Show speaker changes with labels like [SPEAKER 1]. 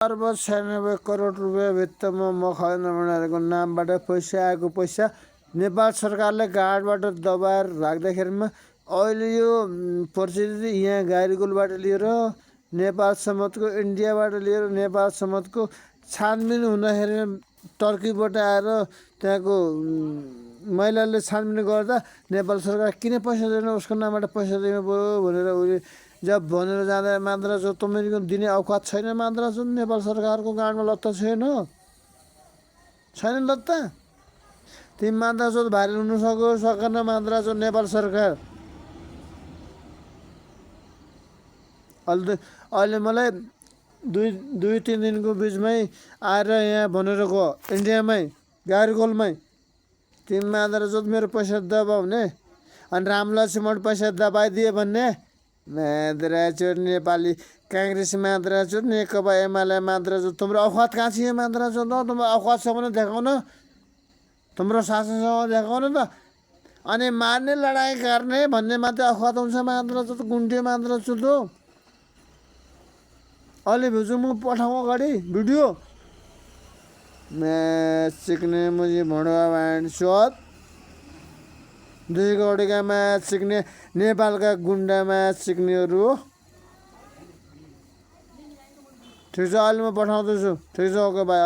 [SPEAKER 1] अर्ब 96 करोड रुपियाँ भित्तामा मखन बनाएको नामबाट पैसा आएको पैसा नेपाल सरकारले गाडबाट दबाएर राख्दाखेरिमा अहिले यो परिस्थिति यहाँ गारीगोलबाट लिएर नेपाल समेतको इन्डियाबाट लिएर नेपाल समेतको छानबिन हुँदाखेरि टर्कीबाट आएर त्यहाँको महिलाले छानबिन गर्दा नेपाल सरकार किन पैसा दिएन, उसको नामबाट पैसा दिनु पऱ्यो भनेर उसले जब भनेर जाँदा मान्द्रा जो तपाईँको दिने औकात छैन। मान्द्रा जो नेपाल सरकारको गाडमा लत्ता छैन लत्ता। तिमी मान्द्रा जो भारी हुन सकेन मान्द्रा जो नेपाल सरकार। अहिले मलाई दुई तिन दिनको बिचमै आएर यहाँ भनेर गयो इन्डियामै गारीगोलमै तिमी मान्द्रा जो मेरो पैसा दबाउने अनि रामलक्ष्मण पैसा दबाइदिए भन्ने मान्द्रा जो नेपाली काङ्ग्रेस मान्द्रा जो नेकपा एमाले मान्द्रा जो तिम्रो औकात कहाँ छ मान्द्रा जो तिम्रो औकात छ भने देखाउन, तिम्रो शासनसँग देखाउन त। अनि मार्ने लडाइँ गर्ने भन्ने मात्रै औकात हुन्छ मान्द्रा जो गुन्डे मान्द्रा जो त। अहिले भेजु म पठाउँ अगाडि भिडियो म्याच सिक्ने मुझे भणुवा भाँड सोध 2 करोडका म्याच सिक्ने नेपालका गुन्डा म्याच सिक्नेहरू हो। ठिक छ अहिले म पठाउँदैछु। ठिक छ ओके बाई।